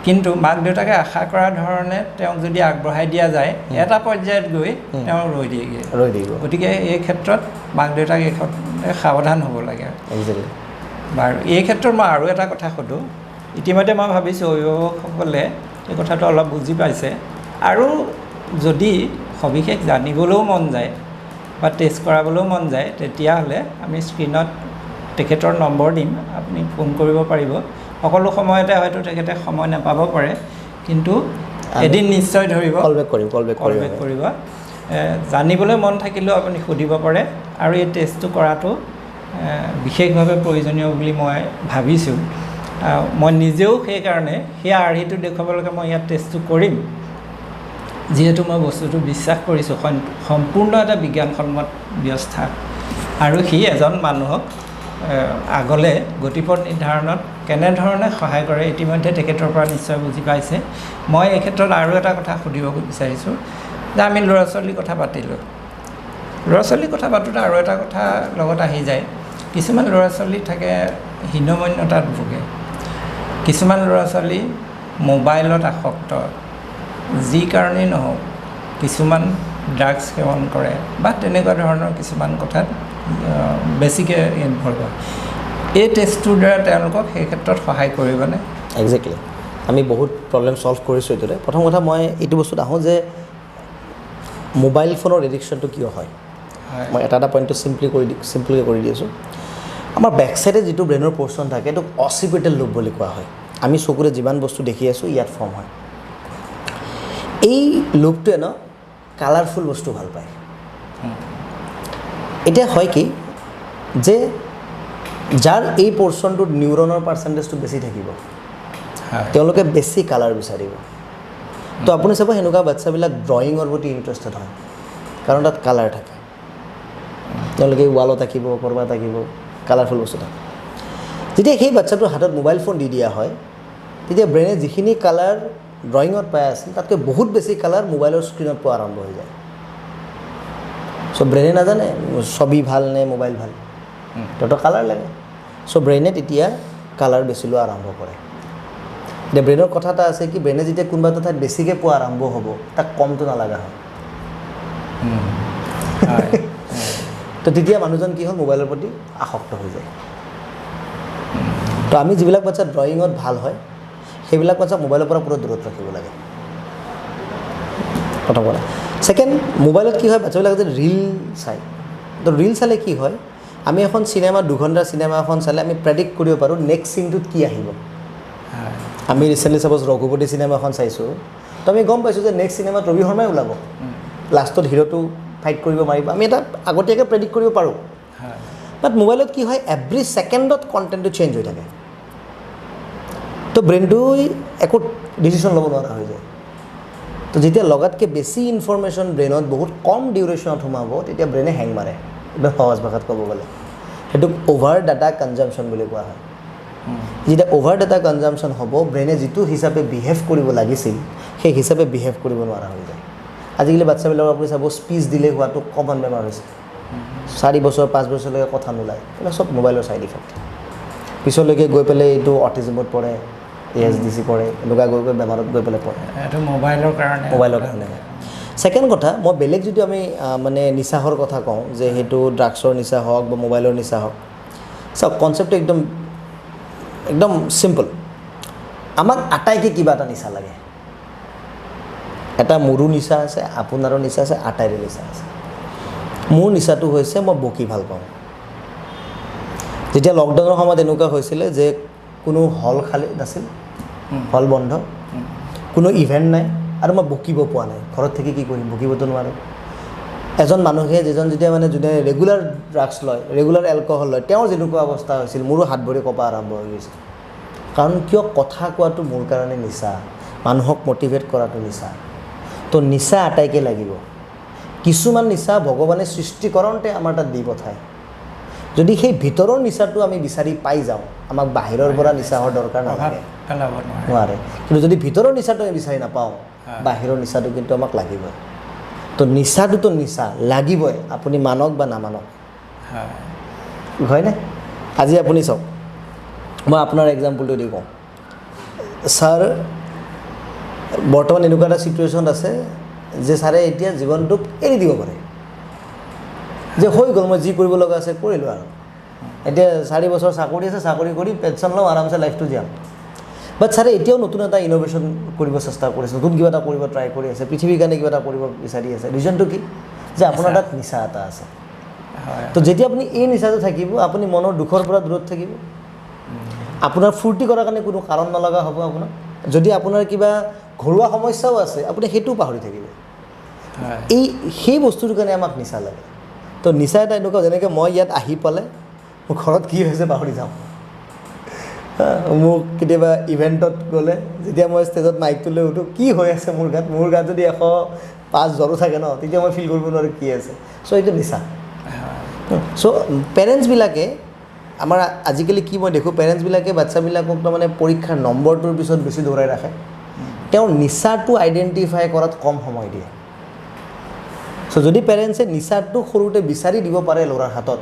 কিন্তু মাক দেউতাকে আশা কৰা ধৰণে তেওঁক যদি আগবঢ়াই দিয়া যায় এটা পৰ্যায়ত গৈ তেওঁ ৰৈ দিয়েগৈ, ৰৈ দিব। গতিকে এই ক্ষেত্ৰত মাক দেউতাক এই ক্ষেত্ৰত সাৱধান হ'ব লাগে। বাৰু এই ক্ষেত্ৰত মই আৰু এটা কথা সোধোঁ। ইতিমধ্যে মই ভাবিছোঁ অভিভাৱকসকলে এই কথাটো অলপ বুজি পাইছে, আৰু যদি সবিশেষ জানিবলৈও মন যায় বা টেষ্ট কৰাবলৈও মন যায় তেতিয়াহ'লে আমি স্ক্ৰীণত তেখেতৰ নম্বৰ দিম, আপুনি ফোন কৰিব পাৰিব। সকলো সময়তে হয়তো তেখেতে সময় নাপাব পাৰে, কিন্তু এদিন নিশ্চয় ধৰিব, কল বেক কৰিব। জানিবলৈ মন থাকিলেও আপুনি সুধিব পাৰে। আৰু এই টেষ্টটো কৰাটো বিশেষভাৱে প্ৰয়োজনীয় বুলি মই ভাবিছোঁ। মই নিজেও সেইকাৰণে সেই আৰ্হিটো দেখুৱাবলৈকে মই ইয়াত টেষ্টটো কৰিম, যিহেতু মই বস্তুটো বিশ্বাস কৰিছোঁ সম্পূৰ্ণ এটা বিজ্ঞানসন্মত ব্যৱস্থা, আৰু সি এজন মানুহক আগলৈ গতিপথ নিৰ্ধাৰণত কেনেধৰণে সহায় কৰে ইতিমধ্যে তেখেতৰ পৰা নিশ্চয় বুজি পাইছে। মই এই ক্ষেত্ৰত আৰু এটা কথা সুধিব বিচাৰিছোঁ যে আমি ল'ৰা ছোৱালীৰ কথা পাতিলোঁ, ল'ৰা ছোৱালীৰ কথা পাতোঁতে আৰু এটা কথা লগত আহি যায়, কিছুমান ল'ৰা ছোৱালী থাকে হীনমন্যতাত ভোগে, কিছুমান ল'ৰা ছোৱালী মোবাইলত আসক্ত, যি কাৰণেই নহওক, কিছুমান ড্ৰাগছ সেৱন কৰে বা তেনেকুৱা ধৰণৰ কিছুমান কথাত বেছিকৈ ইনভল্ভ হয়। এই টেষ্টটোৰ দ্বাৰা তেওঁলোকক সেই ক্ষেত্ৰত সহায় কৰিবনে? একজেক্টলি, আমি বহুত প্ৰব্লেম ছল্ভ কৰিছোঁ এইটোতে। প্ৰথম কথা মই এইটো বস্তুত আহোঁ যে মোবাইল ফোনৰ এডিকশ্যনটো কিয় হয়। মই এটা এটা পইণ্টটো চিম্পলি কৰি দি আছোঁ। আমাৰ বেক চাইডে যিটো ব্ৰেইনৰ পৰ্চন থাকে এইটোক অচিপিটেল লোভ বুলি কোৱা হয়। আমি চকুৰে যিমান বস্তু দেখি আছোঁ ইয়াত ফৰ্ম হয়। এই লোভটোৱে ন কালাৰফুল বস্তু ভাল পায়। এতিয়া হয় কি যে যাৰ এই পৰ্চনটোত নিউৰনৰ পাৰ্চেণ্টেজটো বেছি থাকিব তেওঁলোকে বেছি কালাৰ বিচাৰিব। তো আপুনি চাব সেনেকুৱা বাচ্ছাবিলাক ড্ৰয়িঙৰ প্ৰতি ইণ্টাৰেষ্টেড হয়, কাৰণ তাত কালাৰ থাকে। তেওঁলোকে ৱালত আঁকিব, ক'ৰবাত আঁকিব, কালাৰফুল বস্তু থাকে। যেতিয়া সেই বাচ্ছাটোৰ হাতত মোবাইল ফোন দি দিয়া হয় তেতিয়া ব্ৰেইনে যিখিনি কালাৰ ড্ৰয়িঙত পাই আছিল তাতকৈ বহুত বেছি কালাৰ মোবাইলৰ স্ক্ৰীণত পোৱা আৰম্ভ হৈ যায়। চ' ব্ৰেইনে নাজানে ছবি ভাল নে মোবাইল ভাল, তহঁতৰ কালাৰ লাগে। চ' ব্ৰেইনে তেতিয়া কালাৰ বেছি লোৱা আৰম্ভ কৰে। এতিয়া ব্ৰেইনৰ কথা এটা আছে কি ব্ৰেইনে যেতিয়া কোনোবা এটা ঠাইত বেছিকৈ পোৱা আৰম্ভ হ'ব তাক কমটো নালাগা হয়। তো তেতিয়া মানুহজন কি হ'ল, মোবাইলৰ প্ৰতি আসক্ত হৈ যায়। তো আমি যিবিলাক বাচ্ছা ড্ৰয়িঙত ভাল হয় সেইবিলাক বাচ্ছা মোবাইলৰ পৰা পূৰা দূৰত ৰাখিব লাগে, প্ৰথম কথা। ছেকেণ্ড, মোবাইলত কি হয় বাচ্ছাবিলাকে যে ৰীল চায়, তো ৰীল চালে কি হয়, আমি এখন চিনেমা 2 ঘণ্টাৰ চিনেমা এখন চালে আমি প্ৰেডিক্ট কৰিব পাৰোঁ নেক্সট চিনটোত কি আহিব। আমি ৰিচেণ্টলি চাপ'জ ৰঘুপতি চিনেমা এখন চাইছোঁ, তো আমি গম পাইছোঁ যে নেক্সট চিনেমাত ৰবি শৰ্মাই ওলাব, লাষ্টত হিৰোটো ফাইট কৰিব মাৰিব, আমি এটা আগতীয়াকৈ প্ৰেডিক্ট কৰিব পাৰোঁ। বাট মোবাইলত কি হয়, এভৰি ছেকেণ্ডত কণ্টেণ্টটো চেঞ্জ হৈ থাকে, তো ব্ৰেইনটোৱে একো ডিচিশ্যন ল'ব নোৱাৰা হৈ যায়। তো যেতিয়া লগাতকৈ বেছি ইনফৰ্মেশ্যন ব্ৰেইনত বহুত কম ডিউৰেশ্যনত সোমাব তেতিয়া ব্ৰেইনে হেং মাৰে, একদম সহজ ভাষাত ক'ব গ'লে সেইটোক অ'ভাৰ ডাটা কনজামশ্যন বুলি কোৱা হয়। যেতিয়া অ'ভাৰ ডাটা কনজামশ্যন হ'ব ব্ৰেইনে যিটো হিচাপে বিহেভ কৰিব লাগিছিল সেই হিচাপে বিহেভ কৰিব নোৱাৰা হৈ যায়। আজিকালি বাচ্ছাবিলাকৰ আপুনি চাব স্পীচ দিলে হোৱাটো কমন বেমাৰ হৈছে, 4 বছৰ 5 বছৰলৈকে কথা নোলায়, এইবিলাক চব মোবাইলৰ ছাইড ইফেক্ট। পিছলৈকে গৈ পেলাই এইটো অটিজমত পৰে, ASDC পৰে, এনেকুৱা গৈ গৈ বেমাৰত গৈ পেলাই পৰে, এইটো মোবাইলৰ কাৰণে, মোবাইলৰ কাৰণে। ছেকেণ্ড কথা, মই বেলেগ যদি আমি মানে নিচাহৰ কথা কওঁ যে সেইটো ড্ৰাগছৰ নিচা হওক বা মোবাইলৰ নিচা হওক, চাওক কনচেপ্টটো একদম একদম চিম্পল। আমাক আটাইকে কিবা এটা নিচা লাগে। এটা মোৰো নিচা আছে, আপোনাৰো নিচা আছে, আটাইৰে নিচা আছে। মোৰ নিচাটো হৈছে মই বকি ভাল পাওঁ। যেতিয়া লকডাউনৰ সময়ত এনেকুৱা হৈছিলে যে কোনো হল খালী নাছিল, হল বন্ধ, কোনো ইভেণ্ট নাই, আৰু মই বকিব পোৱা নাই, ঘৰত থাকি কি কৰিম, বকিবতো নোৱাৰোঁ। এজন মানুহে যিজন যেতিয়া মানে যোনে ৰেগুলাৰ ড্ৰাগছ লয়, ৰেগুলাৰ এলকহল লয়, তেওঁৰ যেনেকুৱা অৱস্থা হৈছিল, মোৰো হাত ভৰি কঁপা আৰম্ভ হৈ গৈছিল। কাৰণ কিয়, কথা কোৱাটো মোৰ কাৰণে নিচা, মানুহক মটিভেট কৰাটো নিচা। তো নিচা আটাইকে লাগিব। কিছুমান নিচা ভগৱানে সৃষ্টি কৰোঁতে আমাৰ তাত দি পঠায়। যদি সেই ভিতৰৰ নিচাটো আমি বিচাৰি পাই যাওঁ, আমাক বাহিৰৰ পৰা নিচা হোৱাৰ দৰকাৰ নাথাকে, নোৱাৰে। কিন্তু যদি ভিতৰৰ নিচাটো আমি বিচাৰি নাপাওঁ, বাহিৰৰ নিচাটো কিন্তু আমাক লাগিবই। তো নিচাটোতো নিচা লাগিবই, আপুনি মানক বা নামানক, হয়নে? আজি আপুনি চাওক, মই আপোনাৰ এক্সাম্পলটো দি কওঁ। ছাৰ বৰ্তমান এনেকুৱা এটা চিটুৱেশ্যন আছে যে ছাৰে এতিয়া জীৱনটোক এৰি দিব পাৰে, যে হৈ গ'ল, মই যি কৰিব লগা আছে কৰিলোঁ, আৰু এতিয়া 4 বছৰ চাকৰি আছে, চাকৰি কৰি পেঞ্চন ল'ম, আৰামছে লাইফটো জীয়াম। বাট ছাৰে এতিয়াও নতুন এটা ইন'ভেশ্যন কৰিব চেষ্টা কৰিছে, নতুন কিবা এটা কৰিব ট্ৰাই কৰি আছে, পৃথিৱীৰ কাৰণে কিবা এটা কৰিব বিচাৰি আছে। ৰিজনটো কি, যে আপোনাৰ তাত নিচা এটা আছে। তো যেতিয়া আপুনি এই নিচাটো থাকিব, আপুনি মনৰ দুখৰ পৰা দূৰত থাকিব, আপোনাৰ ফূৰ্তি কৰাৰ কাৰণে কোনো কাৰণ নলগা হ'ব আপোনাক। যদি আপোনাৰ কিবা ঘৰুৱা সমস্যাও আছে, আপুনি সেইটোও পাহৰি থাকিব। এই সেই বস্তুটোৰ কাৰণে আমাক নিচা লাগে। তো নিচা এটা এনেকুৱা, যেনেকৈ মই ইয়াত আহি পালে মোৰ ঘৰত কি হৈছে পাহৰি যাওঁ। মোক কেতিয়াবা ইভেণ্টত গ'লে যেতিয়া মই ষ্টেজত মাইকটো লৈ উঠোঁ, কি হৈ আছে মোৰ গাত, মোৰ গাত যদি 105 জ্বৰো থাকে ন, তেতিয়া মই ফিল কৰিব নোৱাৰোঁ কি আছে। চ' এইটো নিচা। চ' পেৰেণ্টছবিলাকে আমাৰ আজিকালি কি মই দেখোঁ, পেৰেণ্টছবিলাকে বাচ্ছাবিলাকক তাৰমানে পৰীক্ষাৰ নম্বৰটোৰ পিছত বেছি দৌৰাই ৰাখে, তেওঁৰ নিচাটো আইডেণ্টিফাই কৰাত কম সময় দিয়ে। চ' যদি পেৰেণ্টছে নিচাটো সৰুতে বিচাৰি দিব পাৰে ল'ৰাৰ হাতত,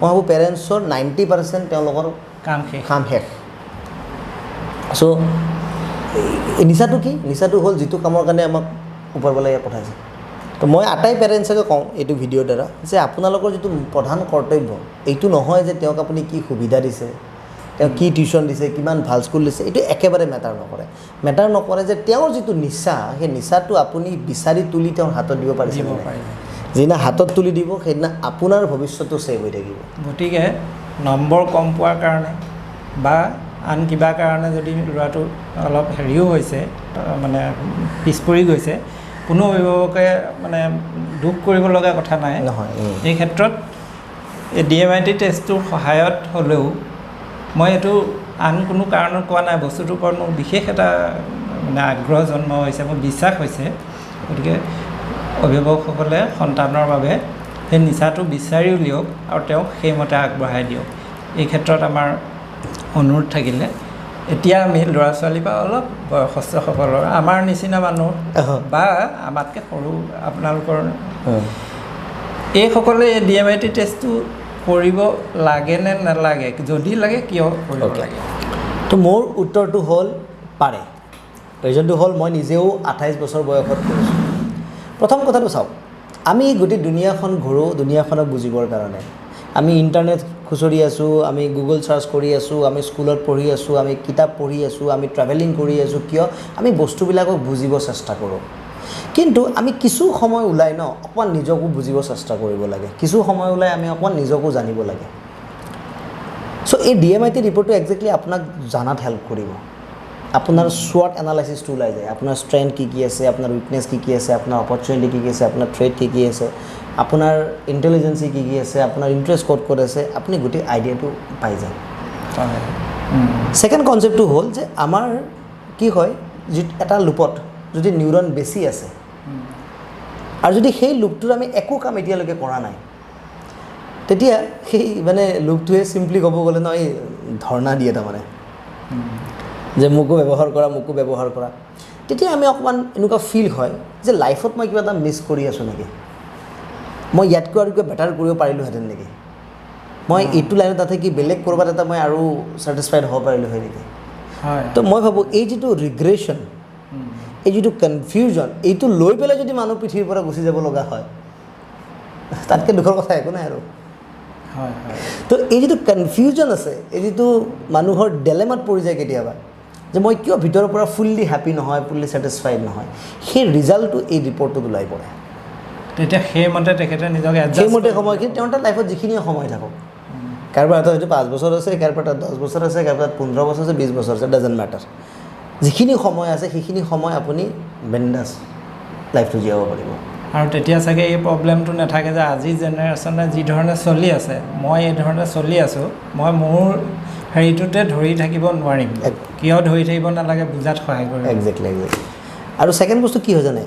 মই ভাবোঁ পেৰেণ্টছৰ 90% তেওঁলোকৰ কাম শেষ। চ' নিচাটো কি? নিচাটো হ'ল যিটো কামৰ কাৰণে আমাক ওপৰৱালাই পঠাইছে। তো মই আটাই পেৰেণ্টছকে কওঁ এইটো ভিডিঅ'ৰ দ্বাৰা যে আপোনালোকৰ যিটো প্ৰধান কৰ্তব্য এইটো নহয় যে তেওঁক আপুনি কি সুবিধা দিছে, তেওঁক কি টিউশ্যন দিছে, কিমান ভাল স্কুল দিছে, এইটো একেবাৰে মেটাৰ নকৰে। মেটাৰ নকৰে যে তেওঁৰ যিটো নিচা, সেই নিচাটো আপুনি বিচাৰি তুলি তেওঁৰ হাতত দিব পাৰিছে। যিদিনা হাতত তুলি দিব, সেইদিনা আপোনাৰ ভৱিষ্যতটো ছেভ হৈ থাকিব। গতিকে নম্বৰ কম পোৱাৰ কাৰণে বা আন কিবা কাৰণে যদি ল'ৰাটো অলপ হেৰিও হৈছে, মানে পিছ পৰি গৈছে, কোনো অভিভাৱকে মানে দুখ কৰিব লগা কথা নাই। নহয়, এই ক্ষেত্ৰত এই DMIT টেষ্টটোৰ সহায়ত হ'লেও, মই এইটো আন কোনো কাৰণত কোৱা নাই, বস্তুটোৰ ওপৰত মোৰ বিশেষ এটা মানে আগ্ৰহ জন্ম হৈছে, মোৰ বিশ্বাস হৈছে। গতিকে অভিভাৱকসকলে সন্তানৰ বাবে সেই নিচাটো বিচাৰি উলিয়াওক আৰু তেওঁক সেইমতে আগবঢ়াই দিয়ক। এই ক্ষেত্ৰত আমাৰ অনুৰোধ থাকিলে। এতিয়া আমি ল'ৰা ছোৱালীৰ পৰা অলপ বয়সস্থসকলৰ, আমাৰ নিচিনা মানুহ বা আমাতকৈ সৰু আপোনালোকৰ এইসকলে এই DMIT টেষ্টটো কৰিব লাগে নে নালাগে? যদি লাগে কিয় কৰিব লাগে? তো মোৰ উত্তৰটো হ'ল পাৰে। ৰিজনটো হ'ল মই নিজেও 28 বছৰ বয়সত কৰিছোঁ। প্ৰথম কথাটো চাওক, আমি গোটেই দুনীয়াখন ঘূৰোঁ দুনীয়াখনক বুজিবৰ কাৰণে। আমি ইণ্টাৰনেট খুচৰি আছোঁ, আমি গুগল চাৰ্চ কৰি আছোঁ, আমি স্কুলত পঢ়ি আছোঁ, আমি কিতাপ পঢ়ি আছোঁ, আমি ট্ৰেভেলিং কৰি আছোঁ। কিয়? আমি বস্তুবিলাকক বুজিব চেষ্টা কৰোঁ। কিন্তু আমি কিছু সময় ওলাই ন অকণমান নিজকো বুজিব চেষ্টা কৰিব লাগে, কিছু সময় ওলাই আমি অকণমান নিজকো জানিব লাগে। চ' এই DMIT ৰিপৰ্টটো একজেক্টলি আপোনাক জনাত হেল্প কৰিব। আপোনাৰ শ্বৰ্ট এনালাইচিছটো ওলাই যায়, আপোনাৰ ষ্ট্ৰেংথ কি কি আছে, আপোনাৰ উইকনেছ কি কি আছে, আপোনাৰ অপৰচুনিটি কি কি আছে, আপোনাৰ থ্ৰেট কি কি আছে, আপোনাৰ ইণ্টেলিজেঞ্চি কি কি আছে, আপোনাৰ ইণ্টাৰেষ্ট ক'ত ক'ত আছে, আপুনি গোটেই আইডিয়াটো পাই যায়। ছেকেণ্ড কনচেপ্টটো হ'ল যে আমাৰ কি হয়, যি এটা লুপত যদি নিউৰন বেছি আছে আৰু যদি সেই লুপটোৰ আমি একো কাম এতিয়ালৈকে কৰা নাই, তেতিয়া সেই মানে লুপটোৱে চিম্পলি ক'ব গ'লে ন এই ধৰ্ণা দিয়ে তাৰমানে যে মোকো ব্যৱহাৰ কৰা, মোকো ব্যৱহাৰ কৰা। তেতিয়া আমি অকণমান এনেকুৱা ফিল হয় যে লাইফত মই কিবা এটা মিছ কৰি আছোঁ নেকি, মই ইয়াতকৈ আৰু কিবা বেটাৰ কৰিব পাৰিলোঁহেঁতেন নেকি, মই এইটো লাইনত নাথাকি বেলেগ ক'ৰবাত এটা মই আৰু ছেটিছফাইড হ'ব পাৰিলোঁ হয় নেকি। তো মই ভাবোঁ এই যিটো ৰিগ্ৰেশ্যন, এই যিটো কনফিউজন, এইটো লৈ পেলাই যদি মানুহ পৃথিৱীৰ পৰা গুচি যাব লগা হয়, তাতকৈ দুখৰ কথা একো নাই আৰু। হয় হয় তো এই যিটো কনফিউজন আছে, এই যিটো মানুহৰ ডেলেমাত পৰি যায় কেতিয়াবা যে মই কিয় ভিতৰৰ পৰা ফুল্লি হেপী নহয়, ফুল্লি ছেটিছফাইড নহয়, সেই ৰিজাল্টটো এই ৰিপৰ্টটোত ওলাই পৰে। তেতিয়া সেইমতে তেখেতে নিজকে adjust সেইমতে কৰিব। সময়খিনি তেওঁৰ তাত লাইফত যিখিনি সময় থাকক, কাৰোবাৰ হাতত হয়তো 5 বছৰ আছে, কাৰোবাৰ তাত 10 বছৰ আছে, কাৰোবাৰ তাত 15 বছৰ আছে, 20 বছৰ আছে, ডাজেণ্ট মেটাৰ। যিখিনি সময় আছে, সেইখিনি সময় আপুনি বিন্দাছ লাইফটো জীয়াব পাৰিব। আৰু তেতিয়া চাগে এই প্ৰব্লেমটো নাথাকে যে আজি জেনেৰেশ্যনে যি ধৰণে চলি আছে, মই এই ধৰণে চলি আছোঁ, মই মোৰ হেৰিটোতে ধৰি থাকিব নোৱাৰিম। কিয় ধৰি থাকিব নালাগে বুজাত সহায় কৰিব। একজেক্টলি। আৰু ছেকেণ্ড বস্তু কি হয় জানে?